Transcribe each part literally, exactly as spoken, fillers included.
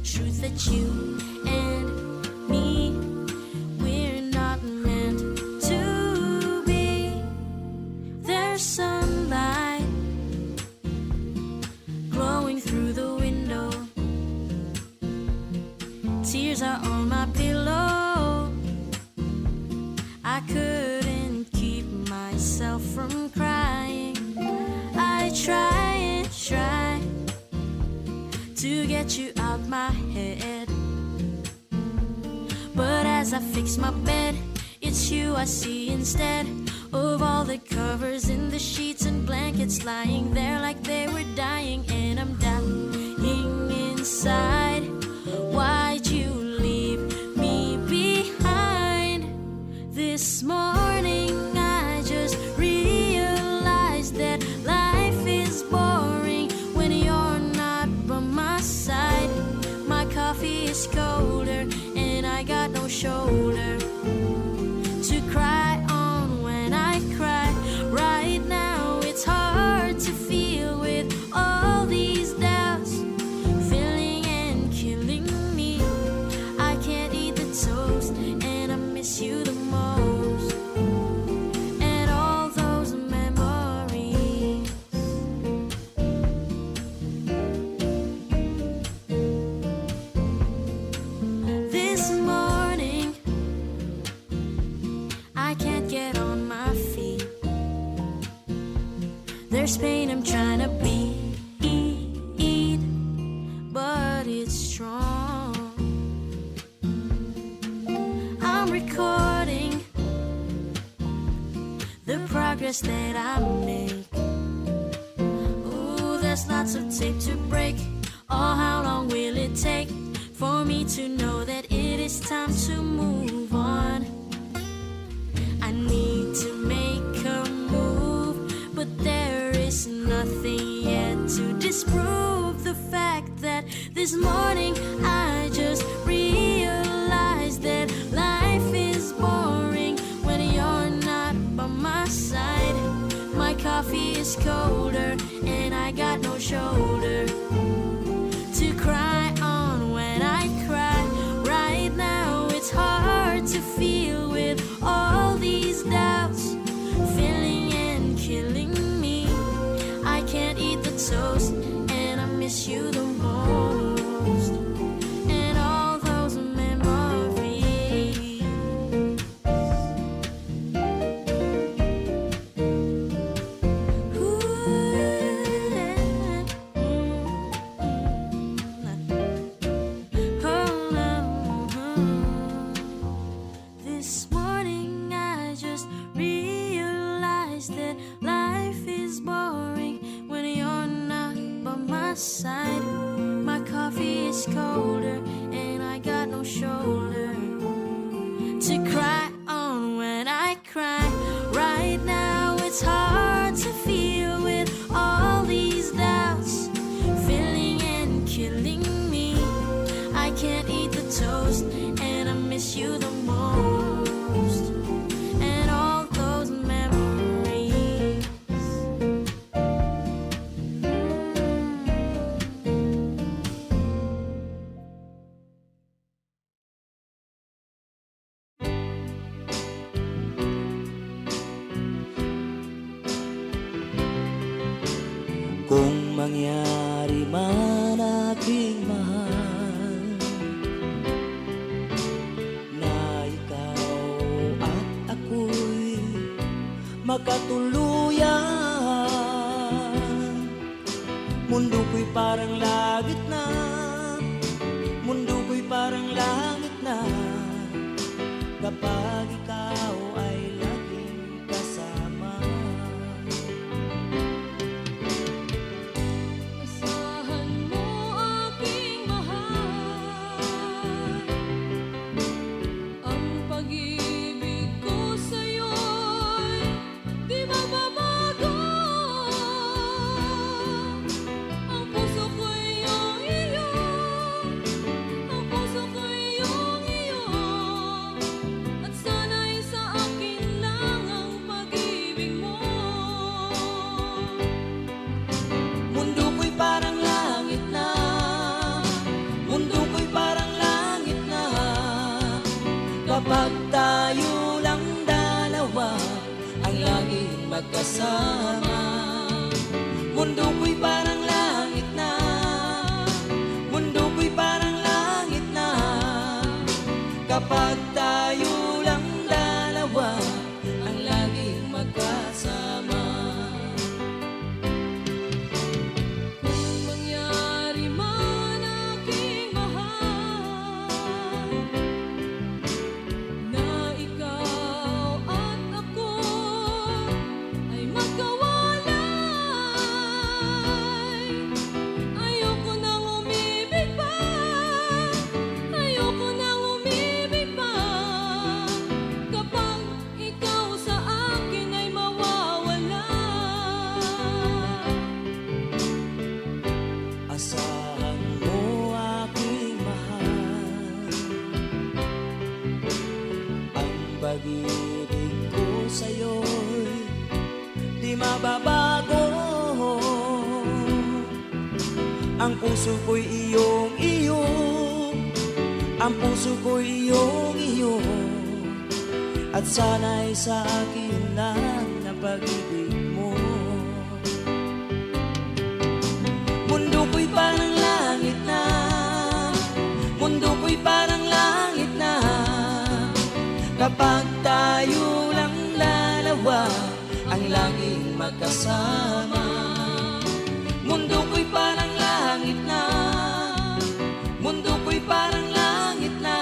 Truth that you and me, we're not meant to be. There's sunlight glowing through the window. Tears are on my pillow. I couldn't keep myself from crying. I try and try to get you out my head. But as I fix my bed, it's you I see instead of all the covers in the sheets and blankets lying there like they were dying. And I'm dying inside. Why'd you leave me behind? This morning I just realized that life is boring when you're not by my side. My coffee is colder and I got no shoulder to cry on when I cry. Right now it's hard to feel with all these doubts filling and killing me. I can't eat the toast and I miss you the most. And all those memories. This morning, I can't get on my feet. There's pain I'm trying to beat, but it's strong. I'm recording the progress that I make. Ooh, there's lots of tape to break. Oh, how long will it take for me to know that it is time to move on? I need to make a move, but there is nothing yet to disprove the fact that this morning I just realized that life is boring when you're not by my side. My coffee is colder and I got no shoulder to cry on when I cry. Right now it's hard to feel with all these doubts filling and killing me. I can't eat the toast and I miss you the most. And all those memories. Ooh, yeah. Mm, mm, mm. Oh, no. This morning I just realized that life is boring when you're not by my side. My coffee is colder and I got no shoulder to cry on when I cry. Right now it's hard to feel with all these doubts filling and killing me. I can't eat the toast and I miss you the most. And all those memories. Kung mangyari man, aking mahal, na ikaw at ako'y makatuluyan, mundo ko'y parang langit na, mundo ko'y parang langit na, kapag ikaw ay laging kasama. Asahan mo, aking mahal, ang pag-ibig ko sa'yo'y di mababago. Ang puso ko'y iyong kasama. Mundo ko'y parang langit na, mundo ko'y parang langit na, kapag tayo lang dalawa ang laging magkasama. Kung mangyari man, aking mahal, na ikaw at ako ay magkawalay, ayoko nang umibig pa, ayoko nang umibig pa. Kapag ikaw sa akin ay mawawala. Asahan mo, aking mahal, ang pag-ibig ko sa'yo'y di mababago. Ang puso ko'y iyong iyo, ang puso ko'y iyong iyo, at sana'y sa akin lang ang pag-ibig mo. Mundo ko'y parang langit na, mundo ko'y parang langit na, kapag tayo lang dalawa ang laging magkasama. Mundo ko'y parang langit na, mundo ko'y parang langit na,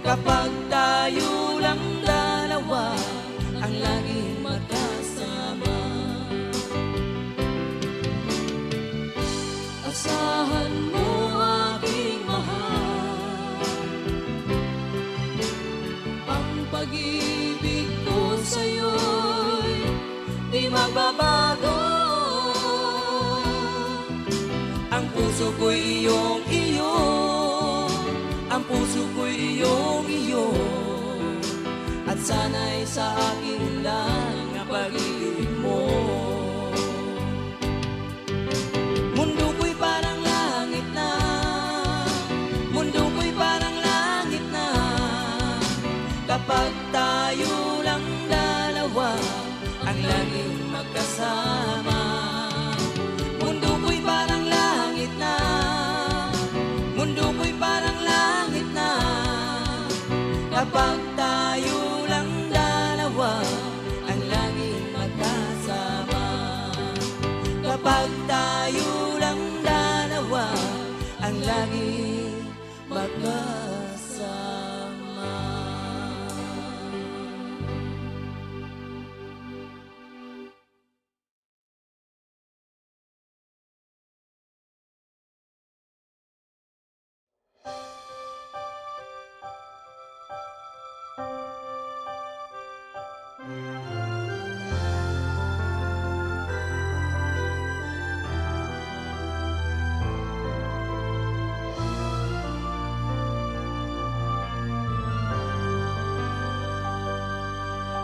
kapag tayo lang dalawa ang laging magkasama. Asahan mo, aking mahal, ang pag-ibig ko sa'yo'y di magbabago. Ang puso ko'y iyong iyo, ang puso ko'y iyong iyo, at sana'y sa akin lang ang pag-ibig mo. Mundo ko'y parang langit na, mundo ko'y parang langit na, kapag tayo lang dalawa ang laging magkasama. Mundo ko'y parang langit na, mundo ko'y parang langit na, kapag tayo lang dalawa ang laging magkasama. Kapag tayo lang dalawa ang laging magkasama.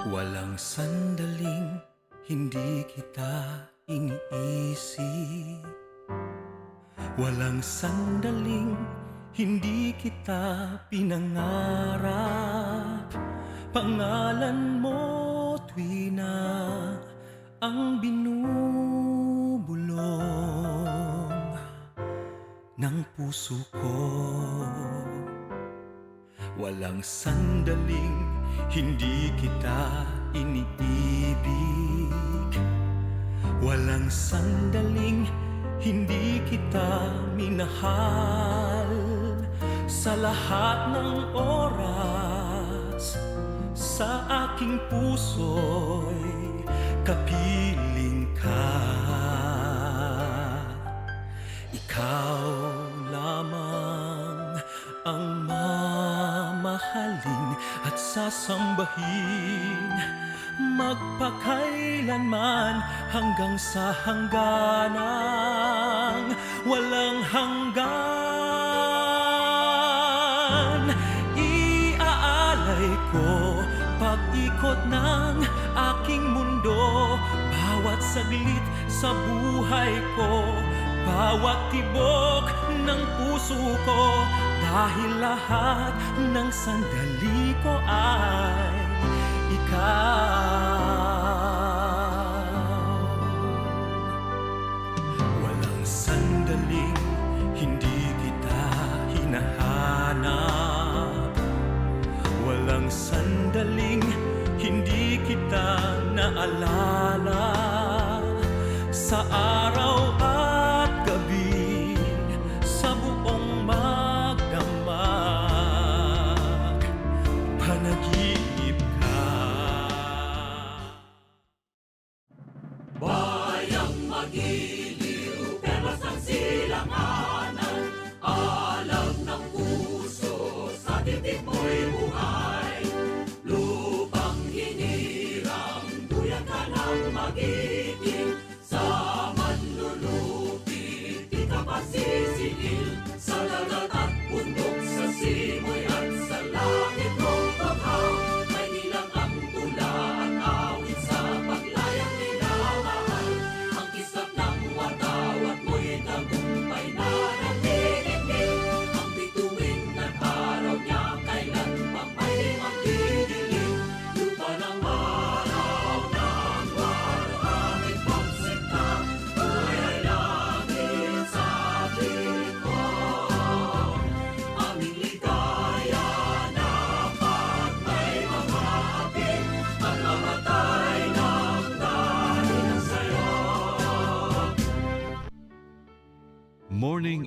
Walang sandaling hindi kita iniisip. Walang sandaling hindi kita pinangarap. Pangalan mo, tuwina, ang binubulong ng puso ko. Walang sandaling hindi kita iniibig. Walang sandaling hindi kita minahal. Sa lahat ng oras, sa aking puso'y kapiling ka. Ikaw lamang ang mamahalin at sasambahin, magpakailanman hanggang sa hangganang walang hanggan. Iaalay ko pag-ikot ng aking mundo, bawat saglit sa buhay ko, bawat tibok ng puso ko, dahil lahat ng sandali ko ay ikaw.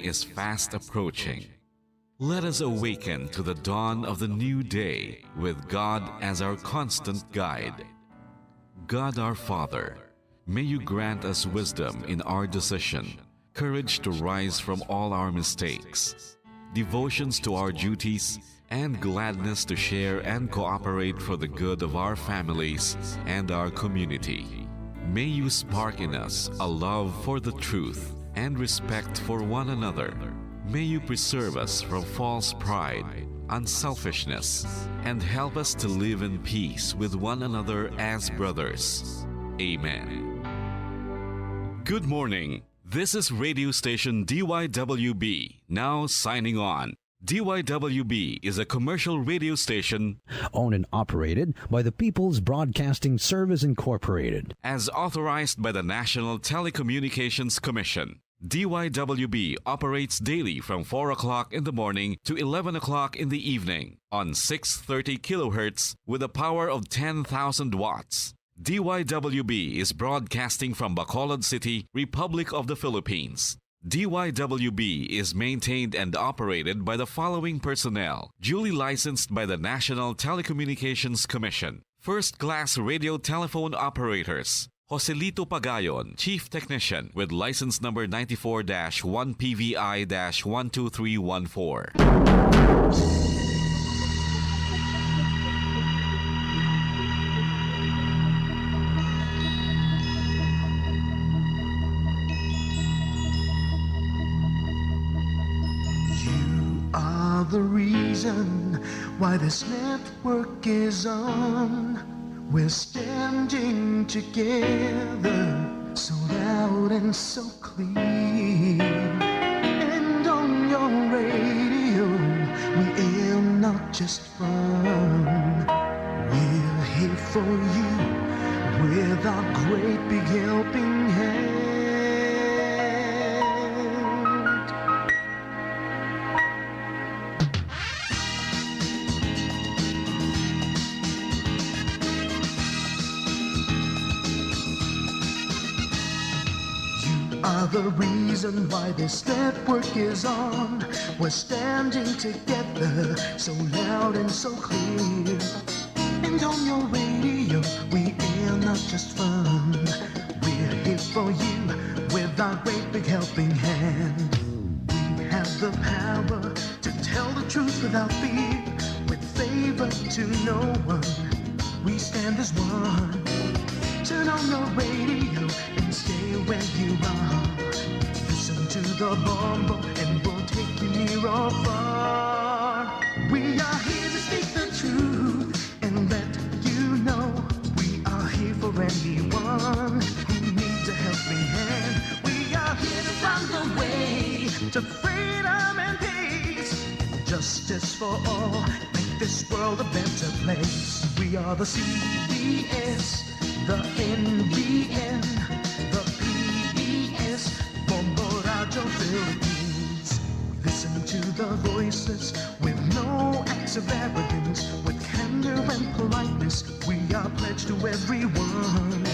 is fast approaching. Let us awaken to the dawn of the new day with God as our constant guide. God our Father, may you grant us wisdom in our decision, courage to rise from all our mistakes, devotions to our duties, and gladness to share and cooperate for the good of our families and our community. May you spark in us a love for the truth and respect for one another. May you preserve us from false pride, unselfishness, and help us to live in peace with one another as brothers. Amen. Good morning. This is radio station D Y W B, now signing on. D Y W B is a commercial radio station owned and operated by the People's Broadcasting Service Incorporated. As authorized by the National Telecommunications Commission. D Y W B operates daily from four o'clock in the morning to eleven o'clock in the evening on six thirty kilohertz with a power of ten thousand watts. D Y W B is broadcasting from Bacolod City, Republic of the Philippines. D Y W B is maintained and operated by the following personnel, duly licensed by the National Telecommunications Commission. First class radio telephone operators. Joselito Pagayon, Chief Technician, with license number ninety-four dash one P V I dash one two three one four. You are the reason why this network is on. We're standing together, so loud and so clear. And on your radio, we aim not just fun. We're here for you with our great big helping hand. You are the reason why this network is on. We're standing together, so loud and so clear. And on your radio, we air not just fun. We're here for you with our great big helping hand. We have the power to tell the truth without fear, with favor to no one. We stand as one. Turn on your radio and stay where you are. Listen to the Bombo and we'll take you near or far. We are here to speak the truth and let you know we are here for anyone who needs a helping hand. We are here to find the way to freedom and peace. Justice for all, make this world a better place. We are the C B S, the N B N, the P B S, Bombo Radio Philippines. We listen to the voices with no acts of arrogance, with candor and politeness. We are pledged to everyone.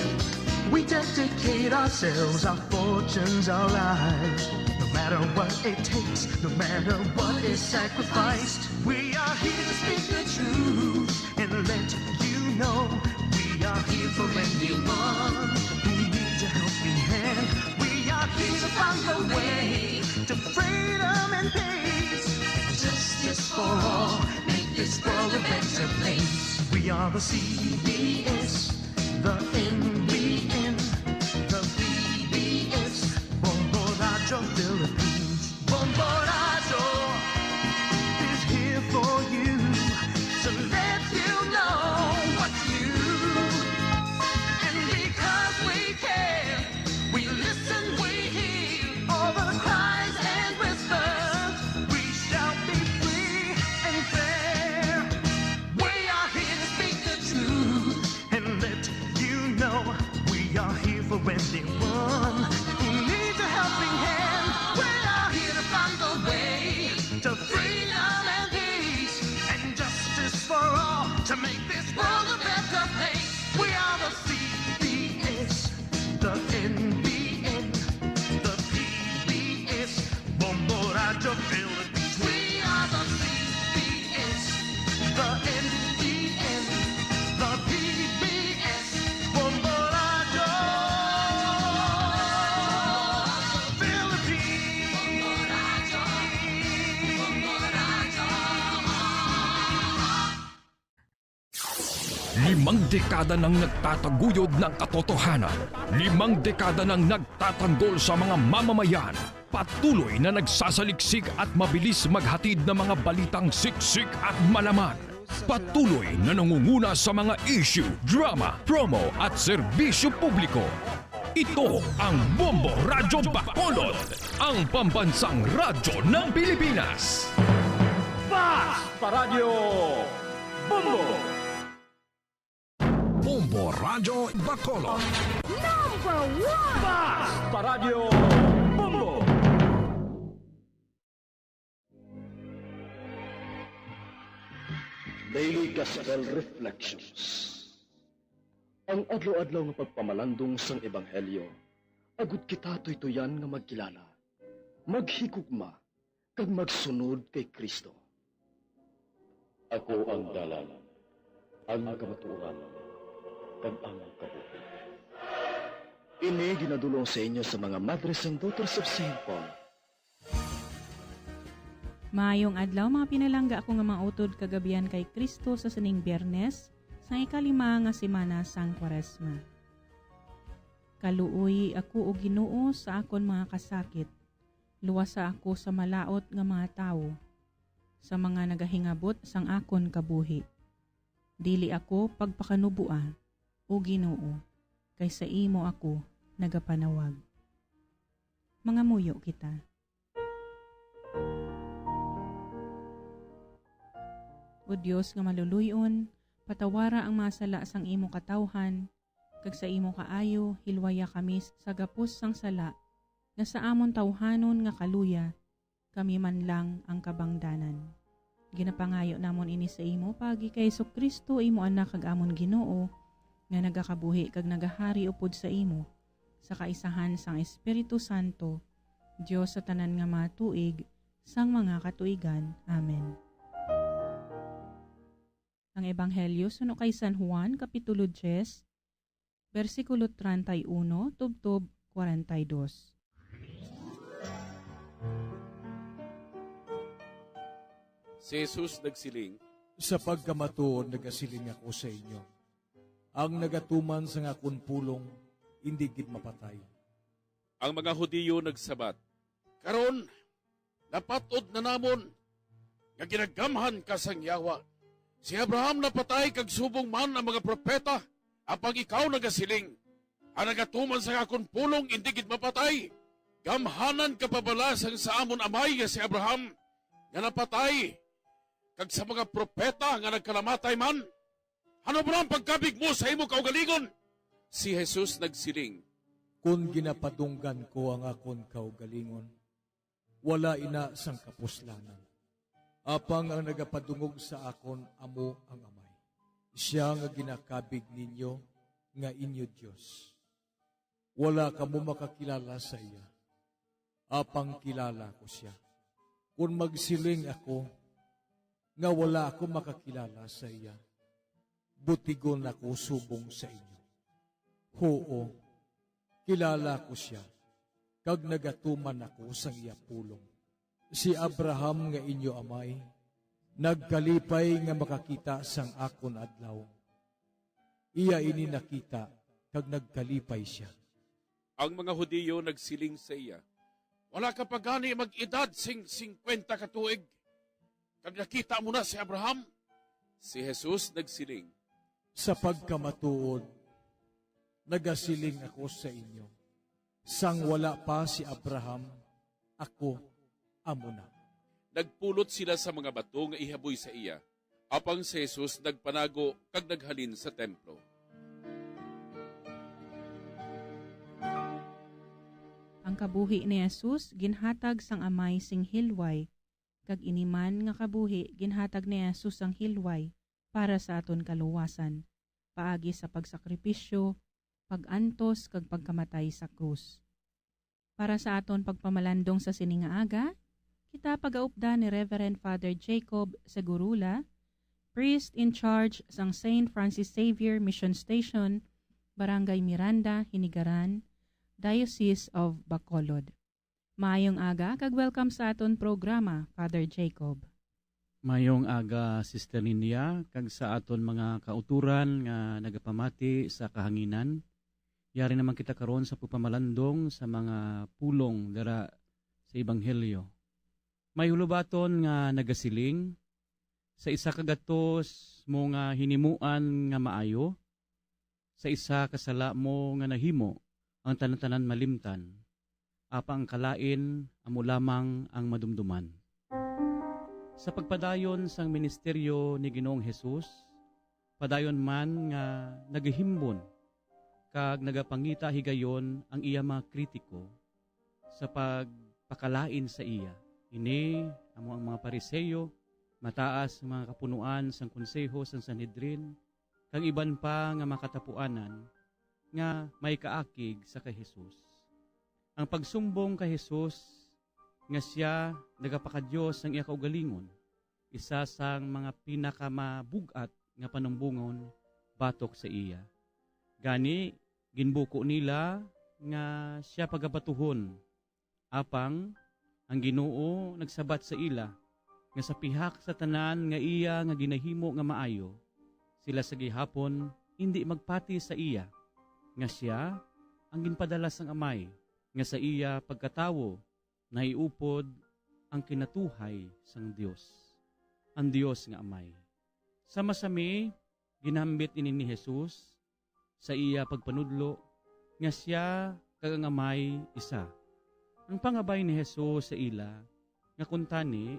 We dedicate ourselves, our fortunes, our lives. No matter what it takes, no matter what is sacrificed, we are here to speak the truth and let you know we are here for anyone who needs a helping hand. We are here to find the way to freedom and peace. Justice for all, make this world a better place. We are the C B S, the N B N, the P B S, Bombo Radio Philippines. Bombo Radio is here for you to let you know what's new. And because we care, we listen, we hear all the cries and whispers. We shall be free and fair. We are here to speak the truth and let you know Limang dekada nang nagtataguyod ng katotohanan. Limang dekada nang nagtatanggol sa mga mamamayan. Patuloy na nagsasaliksik at mabilis maghatid ng mga balitang siksik at malaman. Patuloy na nangunguna sa mga issue, drama, promo at serbisyo publiko. Ito ang Bombo Radyo Bacolod, ang pambansang radyo ng Pilipinas. Basta Radyo Bombo! Bombo Radyo Bacolod. Number one! Basta Radyo Bombo! Daily Gospel Reflections. Ang adlaw-adlaw nga pagpamalandong sang Ebanghelyo, agud kita tuytuyan nga magkilala, maghigugma, kag magsunod kay Cristo. Ako ang dalan, ang kamatuoran, kag ang kabuhi. Ini ginadul-ong sa inyo sa mga Madres and Daughters of Saint Paul. Maayong adlaw, mga pinalangga ako nga mga utod kag abyan kay Cristo, sa sining Biyernes sang ikalima nga semana sang Kwaresma. Kaluoyi ako, O Ginoo, sa akon mga kasakit. Luwasa ako sa malaut nga mga tawo, sa mga nagahingabot sang akon kabuhi. Dili ako pagpakanubua, O Ginoo, kay sa imo ako nagapanawag. Mangamuyo kita. O Dios nga maluluy-on, patawara ang mga sala sang imo katawhan, kag sa imo kaayo hilwaya kami sa gapos sang sala, nga sa amon tawhanon nga kaluya kami man lang ang kabangdanan. Ginapangayo namon ini sa imo paagi kay Jesu-Cristo, imo Anak kag amon Ginoo, nga nagakabuhi kag nagahari upod sa imo, sa kaisahan sang Espiritu Santo, Dios sa tanan nga mga tuig, sang mga katuigan. Amen. Ang Ebanghelyo suno kay San Juan, Kapitulo diyes, bersikulo treinta y uno tubtob kwarenta y dos. Si Jesus nagsiling, Sa pagkamatuod nagasiling ako sa inyo, ang nagatuman sang akon pulong indi gid mapatay. Ang mga Hudiyo nagsabat, Karon, napat-od na namon nga ginagamhan ka sang Yawa. Si Abraham napatay, kag subong man ang mga propeta, apang ikaw nagasiling, 'Ang nagatuman sang akon pulong indi gid mapatay.' Gamhanan ka pa bala sang sa amon amay nga si Abraham, nga napatay, kag sa mga propeta nga nagkalamatay man? Ano bala ang pagkabig mo sa imo kaugalingon?" Si Jesus nagsiling, Kon ginapadunggan ko ang akon kaugalingon, wala ina sang kapuslanan. Apang ang nagapadungog sa akon amo ang Amay, sia nga ginakabig ninyo nga inyo Dios. Wala kamo makakilala sa iya, apang kilala ko sia. Kon magsiling ako nga wala ako makakilala sa iya, butigon ako subong sa inyo. Huo, kilala ko sia, kag nagatuman ako sang iya pulong. Si Abraham nga inyo amay nagkalipay nga makakita sang akon adlaw. Iya ini nakita kag nagkalipay sia. Ang mga Hudiyo nagsiling sa iya, "Wala ka pa gani mag-edad sing singkwenta ka tuig, kag nakita mo na si Abraham?" Si Jesus nagsiling, Sa pagkamatuod, nagasiling ako sa inyo, sang wala pa si Abraham, ako amo na. Nagpulot sila sa mga bato nga ihaboy sa iya, apang si Jesus nagpanago kag naghalin sa templo. Ang kabuhi ni Jesus ginhatag sang Amay sing hilway, kag ini man nga kabuhi ginhatag ni Jesus sang hilway para sa aton kaluwasan, paagi sa pagsakripisyo, pag-antos, kag pagkamatay sa krus. Para sa aton pagpamalandong sa sini nga aga, kita pagaupdan ni Reverend Father Jacob Segurula, Priest in Charge sang Saint Francis Xavier Mission Station, Barangay Miranda, Hinigaran, Diocese of Bacolod. Maayong aga kag welcome sa aton programa, Father Jacob. Mayong aga, Sister Ninia, kag sa aton mga kauturan nga nagapamati sa kahanginan. Yari naman kita karon sa pagpamalandong sa mga pulong dira sa Ebanghelyo. May hulubaton nga nagasiling, "Sa isa ka gatos mo nga hinimuan nga maayo, sa isa ka sala mo nga nahimo, ang tanan-tanan malimtan, apang ang kalain amo lamang ang madumduman." Sa pagpadayon sang ministeryo ni Ginoong Jesus, padayon man nga nagahimbon kag nagapangita higayon ang iya mga kritiko sa pagpakalain sa iya. Ini amo ang mga Pariseo, mataas nga mga kapunuan sang konseho sang Sanhedrin, kag iban pa nga mga katapuanan nga may kaakig sa kay Jesus. Ang pagsumbong kay Jesus nga sia nagapakadios sang iya kaugalingon, isa sang mga pinakamabug-at nga panumbongon batok sa iya. Gani, ginbuko nila nga sia pagabatuhon. Apang ang Ginoo nagsabat sa ila nga sa pihak sa tanan nga iya nga ginahimo nga maayo, sila sa gihapon indi magpati sa iya, nga sia ang ginpadala sang Amay, nga sa iya pagkatawo naiupod ang kinatuhay sang Dios, ang Dios nga Amay. Sama sami ginhambit ini ni Jesus sa iya pagpanudlo nga sia kag ang Amay isa. Ang pangabay ni Jesus sa ila nga kuntani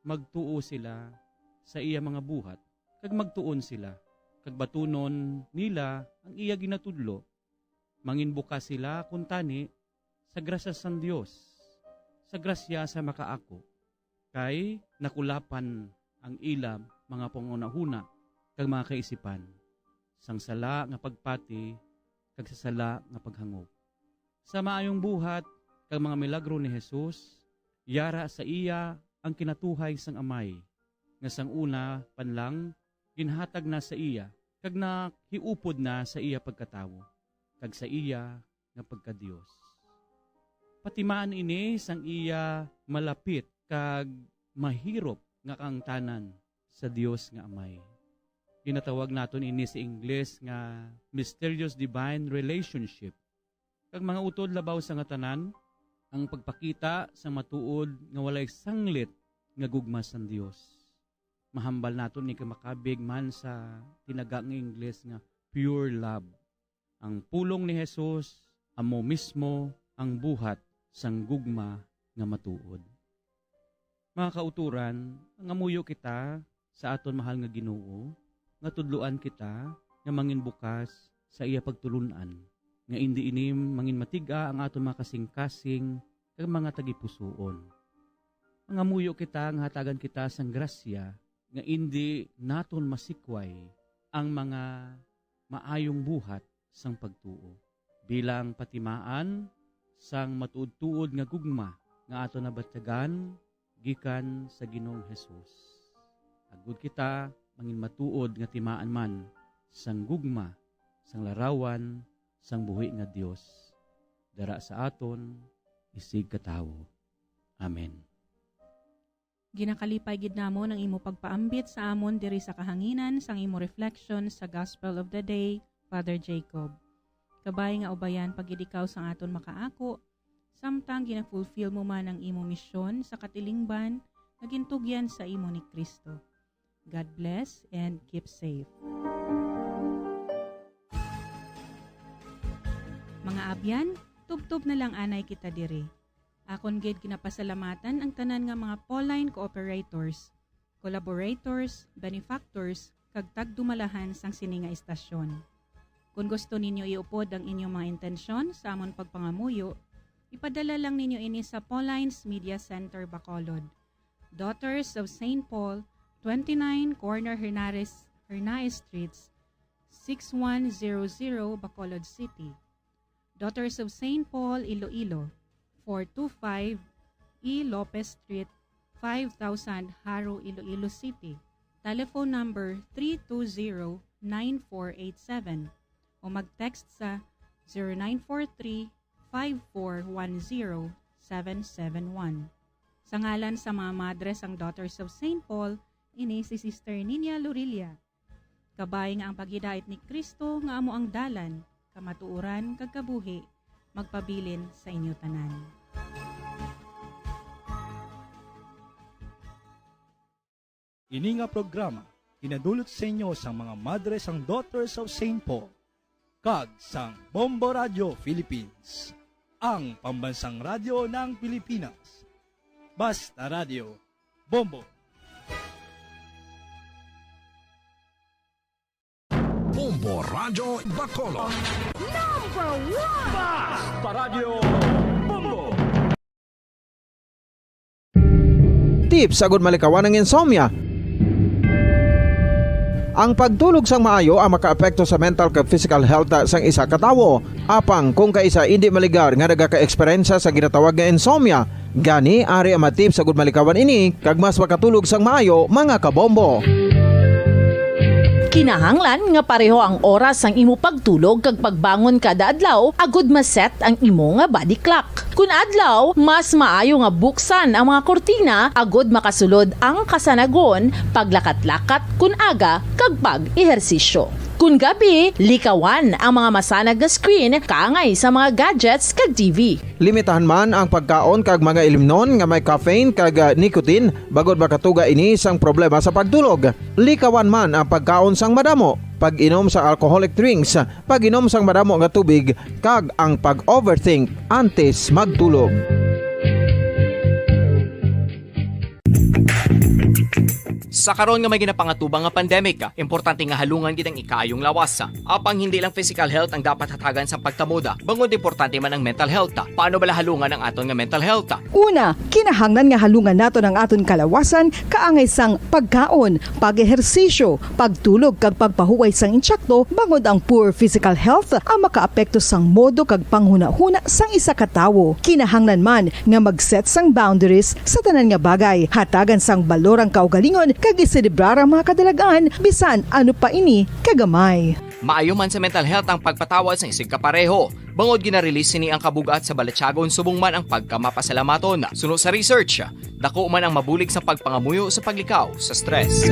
magtuo sila sa iya mga buhat kag magtuon sila, kag batunon nila ang iya ginatudlo. Manginbukas sila kuntani sa grasya sang Dios, sa grasya sa makaako, kay nakulapan ang ila mga panghunahuna kag mga kaisipan, sang sala nga pagpati kag sa sala nga paghangop. Sa maayong buhat kag mga milagro ni Jesus, yara sa iya ang kinatuhay sang Amay, nga sang una pa lang ginhatag na sa iya, kag nahiupod na sa iya pagkatawo, kag sa iya nga pagka-Dios. Patimaan ini sang iya malapit kag mahirop nga kaangtanan sa Dios nga Amay. Ginatawag naton ini sa Ingles nga mysterious divine relationship. Kag mga utod, labaw sa nga tanan, ang pagpakita sa matuod nga walay sanglit nga gugma sang Dios. Mahambal naton ni kamakabig man sa tinaga nga Ingles nga pure love. Ang pulong ni Jesus amo mismo ang buhat sang gugma nga matuod. Mga kauturan, mangamuyo kita sa aton mahal nga Ginoo, nga tudloan kita nga manginbukas sa iya pagtulon-an, nga indi ini manginmatig-a ang aton mga kasingkasing kag mga tagipusoon. Mangamuyo kita nga hatagan kita sang grasya nga indi naton masikway ang mga maayong buhat sang pagtuo, bilang patimaan sang matuod-tuod nga gugma nga aton nabatyagan gikan sa Ginoong Jesus, agod kita manginmatuod nga timaan man sang gugma sang larawan sang buhi nga Dios, dara sa aton isigkatawo. Amen. Ginakalipay gid namon ang imo pagpaambit sa amon diri sa kahanginan sang imo reflection sa Gospel of the Day, Father Jacob. Kabay nga ubayan pa gid ikaw sang aton makaako, samtang gina-fulfill mo man ang imo misyon sa katilingban nga gintugyan sa imo ni Cristo. God bless and keep safe. Mga abyan, tubtob na lang anay kita diri. Akon gid ginapasalamatan ang tanan nga mga Pauline cooperators, collaborators, benefactors, kag tagdumalahan sang sini nga istasyon. Kon gusto ninyo iupod ang inyong mga intensyon sa amon pagpangamuyo, ipadala lang ninyo ini sa Pauline's Media Center, Bacolod, Daughters of Saint Paul, twenty-nine, corner Hernares, Hernaez Streets, six one zero zero, Bacolod City. Daughters of Saint Paul, Iloilo, four two five E Lopez Street, five thousand, Jaro, Iloilo City. Telephone number three two zero, nine four eight seven o mag-text sa zero nine four three, five four one zero, seven seven one. Sa ngalan sa mga madre sang Daughters of Saint Paul, Ini si Sister Ninia Lorilla. Kabay nga ang paghidait ni Cristo nga amo ang dalan, kamatuoran, kag kabuhi, magpabilin sa inyo tanan. Ini nga programa ginadulot sa inyo sang mga Madre sang Daughters of Saint Paul kag sang Bombo Radio Philippines, ang pambansang radyo ng Pilipinas. Basta Radio, Bombo. Bombo Radyo Bacolod. Number one! Basta Radyo Bombo. Tips agud malikawan ang insomnia. Ang pagtulog sang maayo ang makaapekto sa mental kag physical health sang isa ka tawo. Apang kung kaisa indi maligar nga nagaka-eksperyensya sa ginatawag nga insomnia, gani ari ang mga tips agud malikawan ini kag mas makatulog sang maayo, mga kabombo. Kinahanglan nga pareho ang oras sang imo pagtulog kag pagbangon kada adlaw agud ma-set ang imo nga body clock. Kun adlaw, mas maayo nga buksan ang mga kurtina agud makasulod ang kasanagon, paglakat-lakat kun aga, kag pag-ehersisyo. Kun gabi, likawan ang mga masanag nga screen kaangay sa mga gadgets kag T V. Limitahan man ang pagkaon kag mga ilimnon nga may caffeine kag, ah, nicotine, bangod makatuga ini sang problema sa pagtulog. Likawan man ang pagkaon sang madamo, pag-inom sa alcoholic drinks, pag-inom sang madamo nga tubig, kag ang pag-overthink antes magtulog. Sa karon nga may ginapangatubang nga pandemic, importante nga halungan gid ang ikaayong lawas. Apang hindi lang physical health ang dapat hatagan sa pagtamod, bangod importante man ang mental health. Paano bala halungan ang aton nga mental health? Una, kinahanglan nga halungan naton ang aton kalawasan kaangay sang pagkaon, pag-ehersisyo, pagtulog kag pagpahuway sang intsakto, bangod ang poor physical health ang makaapekto sang modo kag panghunahuna sang isa ka tawo. Kinahanglan man nga mag-set sang boundaries sa tanan nga bagay, hatagan sang balor ang kaugalingon kag iselebrar ang mga kadalag-an bisan ano pa ini kagamay. Maayo man sa mental health ang pagpatawad sang isigkapareho, bangod gina-release sini ang kabug-at sa balatyagon subong man ang pagkamapasalamaton. Suno sa research, dako man ang mabulig sa pagpangamuyo sa paglikaw sa stress.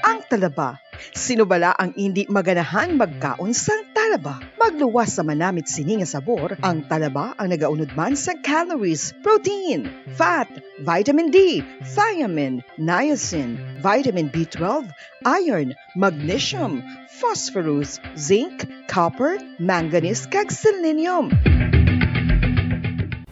Ang talaba. Sino bala ang indi maganahan magkaon sang talaba? Magluwas sa manamit sini nga sabor, ang talaba ang nagaunod man sa calories, protein, fat, vitamin D, thiamine, niacin, vitamin B twelve, iron, magnesium, phosphorus, zinc, copper, manganese, kag selenium.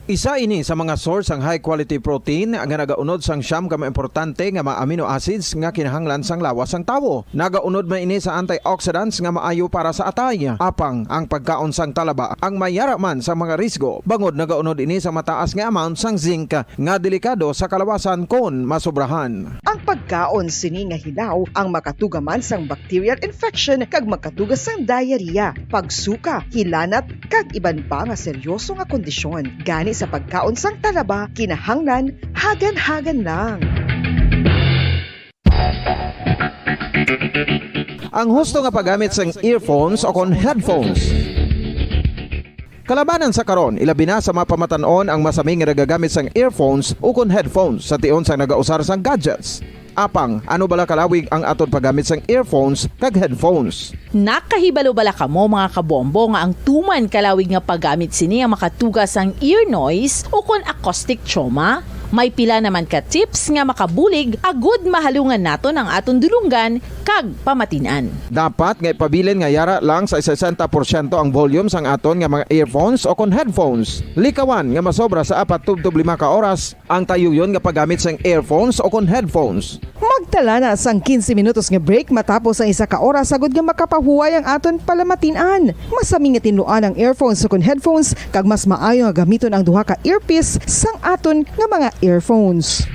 Isa ini sa mga source sang high quality protein nga nagaunod sang siyam ka mga importante nga mga amino acids nga kinahanglan sang lawas sang tawo. Nagaunod man ini sa antioxidants nga maayo para sa atay. Apang ang pagkaon sang talaba ang may yara man sa mga risgo, bangod nagaunod ini sa mataas nga amount sang zinc nga delikado sa kalawasan kon masobrahan. Ang pagkaon sini nga hilaw ang makatuga man sang bacterial infection kag makatuga sang diarrhea, pagsuka, hilanat, kag iban pa nga seryoso nga kondisyon. Gani sa pagkaon sang talaba, kinahanglan hagan-hagan lang. Ang husto nga paggamit sang earphones o kon headphones. Kalabanan sa karon, ilabi na sa mga pamatan-on ang masami nga nagagamit sang earphones ukon headphones sa tion sang nagausar sang gadgets. Apang, ano bala kalawig ang aton paggamit sang earphones kag headphones? Nakahibalo bala kamo, mga kabombo, nga ang tuman kalawig nga paggamit sini ang makatuga sang ear noise ukon acoustic trauma? May pila naman ka tips nga makabulig agud mahalungan naton ang aton dulonggan kag pamatin-an. Dapat nga ipabilin nga yara lang sa sesenta porsyento ang volume sang aton nga mga earphones o kon headphones. Likawan nga masobra sa apat tubtob lima ka oras ang tayuyon nga paggamit sang earphones o kon headphones. Magtala na sang quince minutos nga break matapos ang isa ka oras agud nga makapahuway ang aton palamatin-an. Masami nga tinluan ang earphones o kon headphones, kag mas maayo nga gamiton ang duha ka earpiece sang aton nga mga earphones.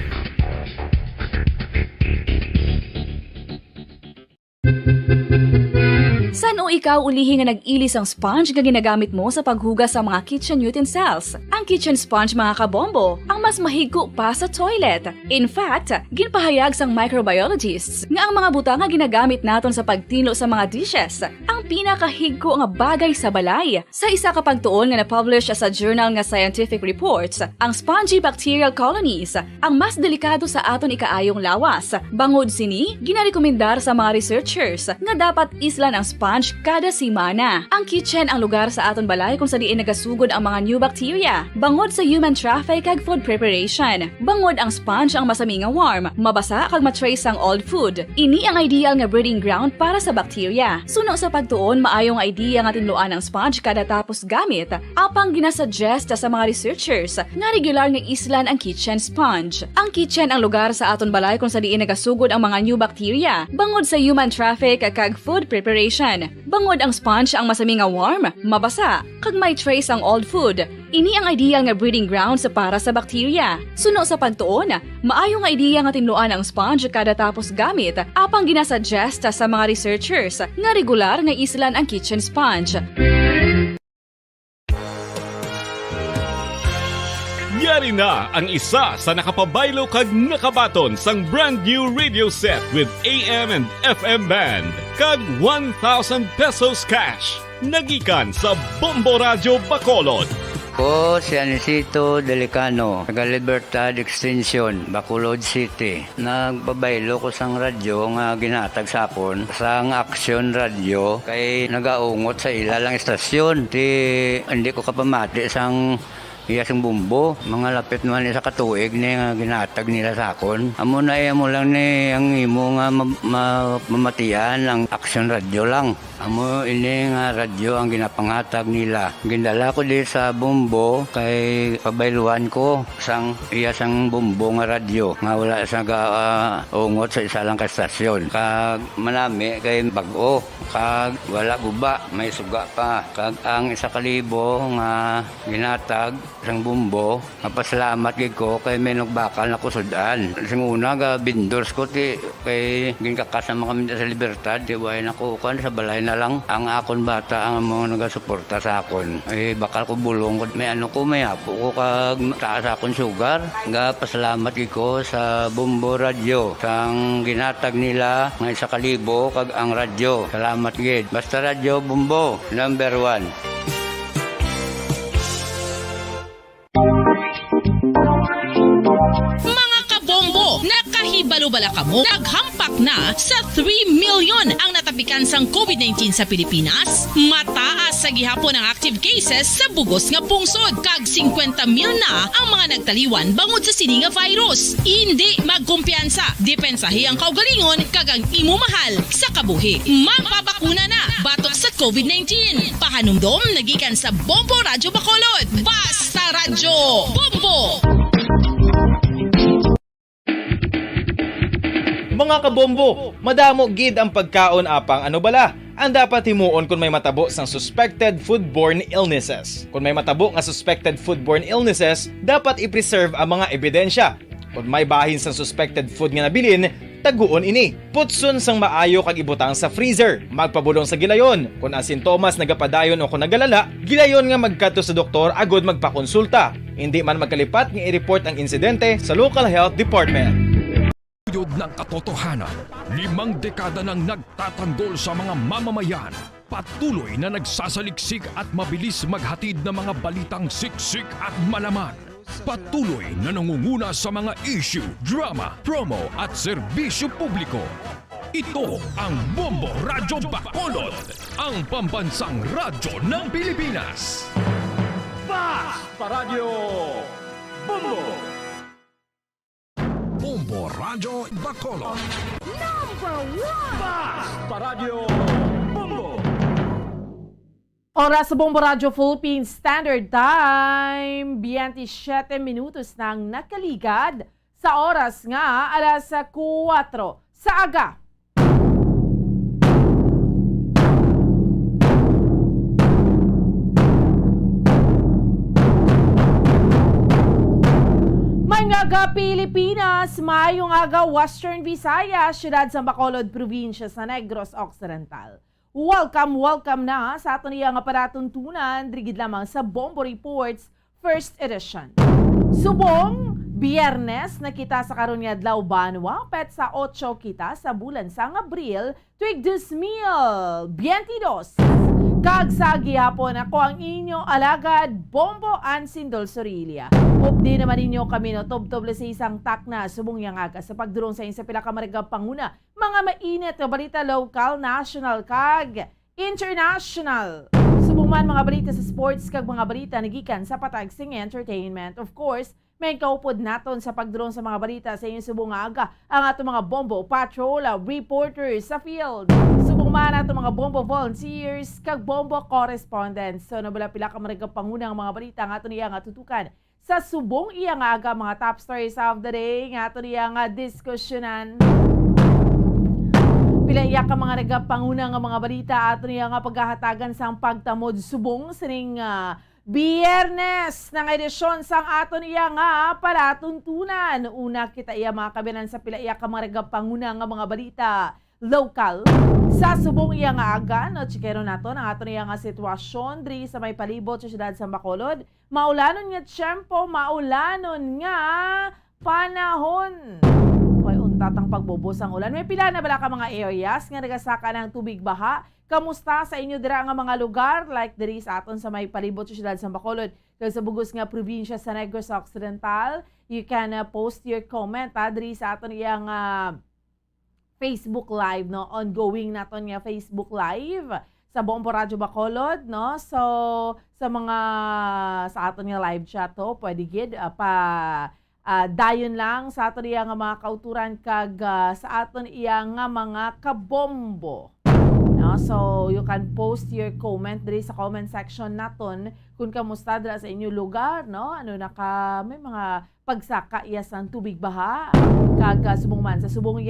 Tan-o ikaw ulihi nga nag-ili sang sponge nga ginagamit mo sa paghugas sa mga kitchen utensils. Ang kitchen sponge, mga kabombo, ang mas mahigko pa sa toilet. In fact, ginpahayag sang microbiologists nga ang mga butang nga ginagamit naton sa pagtinlo sa mga dishes ang pinakahigko nga bagay sa balay. Sa isa ka pagtuon nga na-publish sa journal nga Scientific Reports, ang spongy bacterial colonies ang mas delikado sa aton ikaayong lawas. Bangod sini, ginarekomendar sa mga researchers nga dapat islan ang sponge kada semana. Ang kitchen ang lugar sa aton balay kung sa diin nagasugod ang mga new bacteria, bangod sa human traffic kag food preparation. Bangod ang sponge ang masami nga warm, mabasa kag ma-trace ang old food. Ini ang ideal nga breeding ground para sa bacteria. Suno sa pagtuon, maayo nga idea nga tinluan ang sponge kada tapos gamit, apang ginasuggest sa mga researchers nga regular nga islan ang kitchen sponge. Ang kitchen ang lugar sa aton balay kung sa diin nagasugod ang mga new bacteria, bangod sa human traffic kag food preparation. Bangod ang sponge ang masami nga warm, mabasa, kag may trace ang old food. Ini ang ideal nga breeding grounds para sa bacteria. Suno sa pagtuon, maayo nga idea nga tinluan ang sponge kada tapos gamit, apang ginasuggest sa mga researchers nga regular nga islan ang kitchen sponge. Yari na ang isa sa nakapabaylo kag nakabaton sang brand new radio set with A M and F M band kag one thousand pesos cash. Nagikan sa Bombo Radyo Bacolod. Ko si Anisito Delicano, taga Libertad Extension, Bacolod City. Nagpabaylo ko sang radyo nga ginhatag sa akon sang Action Radio kay nagaungot sa ila lang istasyon. Ti hindi ko kapamati sang iya sing bumbo. Mga lapit naman isa ka tuig ni nga ginhatag nila sa akon. Amo na iya mo lang ni ang imo nga ma- ma- mamatian ang Action Radio lang. Amo ini nga radyo ang ginapanghatag nila. Gindala ko di sa Bombo kay pabayluan ko sang iya sang Bombo nga radyo nga wala sa ga, ah, ungot sa isa lang ka estasyon. Kag manami kay bag-o kag wala guba, may suga pa. Kag ang isa ka libo nga ginhatag sang Bombo, mapasalamat gid ko kay may nagbakal na ko sud-an. Sing una ga vendors ko ti kay ginkakas naman kami sa Libertad, ti way na ko kuan sa balay na lang. Ang akon bata ang mga nagasuporta sa akon. Eh, bakal ko bulong ko, may ano ko, may apo ko kag taas akon sugar. Ga pasalamat gid ko sa Bombo Radio sang ginatag nila nga isa ka libo kag ang radyo. Salamat gid. Basta Radyo Bombo, number one. Mga kabombo, nakahibalo bala kamo? Naghampak na sa three million ang natapikan sang COVID nineteen sa Pilipinas. Mataas sa gihapon ang active cases sa bugos nga pungsod, kag singkwenta mil na ang mga nagtaliwan bangod sa sini nga virus. Indi magkumpiyansa, depensahi ang kaugalingon kag ang imo mahal sa kabuhi. Magpabakuna na batok sa COVID nineteen. Pahanumdom nagikan sa Bombo Radyo Bacolod. Basta Radyo Bombo! Mga kabombo, madamo gid ang pagkaon apang ano bala ang dapat himuon kon may matabo sang suspected foodborne illnesses. Kon may matabo nga suspected foodborne illnesses, dapat i-preserve ang mga ebidensya. Kon may bahin sang suspected food nga nabilin, taguon ini. Putson sang maayo kag ibutang sa freezer. Magpabulong sa gilayon. Kon ang sintomas nagapadayon o kon nagalala, gilayon nga magkadto sa doktor agud magpakonsulta. Indi man magkalipat nga i-report ang insidente sa local health department. Tuyod ng katotohanan, limang dekada nang nagtatanggol sa mga mamamayan. Patuloy na nagsasaliksik at mabilis maghatid ng mga balitang siksik at malaman. Patuloy na nangunguna sa mga issue, drama, promo at serbisyo publiko. Ito ang Bombo Radyo Bacolod, ang pambansang radyo ng Pilipinas. Basta Radyo Bombo! Bombo Radyo Bacolod. Number one! Basta Radyo Bombo! Oras sa Bombo Radyo Philippine Standard Time, biyente siyete minutos na ang nakaligad sa oras nga alas kuwatro sa aga. Maayong aga, Pilipinas! Maayong aga, Western Visayas, siyudad sa Bacolod, probinsya sa Negros Occidental. Welcome, welcome na sa aton iya nga palatuntunan, diri gid lamang sa Bombo Reports First Edition. Subong Biyernes na kita sa karon nga adlaw, banwa, petsa otso kita sa bulan sang Abril, tuig dos mil biyente dos. Kag sa gihapon, ako ang inyo alagad, Bombo Ansin Dol Sorilla. Updi naman ninyo kami, no, tubtob alas sais sang takna subong iya nga aga sa pagdulong sa inyo sa pila ka mga panguna, mga mainit nga balita, lokal, national, kag international. Subong man mga balita sa sports kag mga balita nagikan sa patag sing entertainment. Of course, may kaupod naton sa pagdulong sa mga balita sa inyong subong nga aga ang ato mga Bombo Patrol, ah, reporters sa field. Subong man ato mga Bombo volunteers kag Bombo correspondents. So, nabala pila ka mga panguna nga mga balita nga ato niya nga tutukan sa subong iya nga aga, mga top stories of the day nga ato niya nga diskusyonan. Pila iya ka mga nagapanguna nga mga balita ato niya nga paghahatagan sang pagtamod subong sining, ah, Biyernes na nga edisyon sang aton iya nga palatuntunan. Una kita iya mga kabinan sa pila iya ka mga nagapanguna nga mga balita lokal. Sa subong iya nga aga, no, tsikero naton ang aton iya nga sitwasyon diri sa may palibot sa siyudad sa Bacolod. Maulanon nga tiyempo, maulanon nga panahon. Way untat ang pagbubo sang ulan. May pila na bala ka mga areas nga nagasaka ng tubig baha? Kamusta sa inyo dira nga mga lugar? Like diri sa aton sa may palibot sa siyudad sa Bacolod, kag sa bugos nga probinsya sa Negros Occidental, you can, uh, post your comment, ah, diri sa aton iyang, ah, Facebook Live, no? Ongoing naton nga Facebook Live sa Bombo Radyo Bacolod, no? So, sa mga, sa aton nga live chat to, pwede gid, ah, pa, ah, dayon lang sa aton iya nga mga kauturan kag, ah, sa aton iya nga mga kabombo. No? So, you can post your comment diri sa comment section naton kung kamusta dira sa inyo lugar, no? Ano na ka, may mga pagsaka iya sang tubig baha, kag, ah, subong man sa subong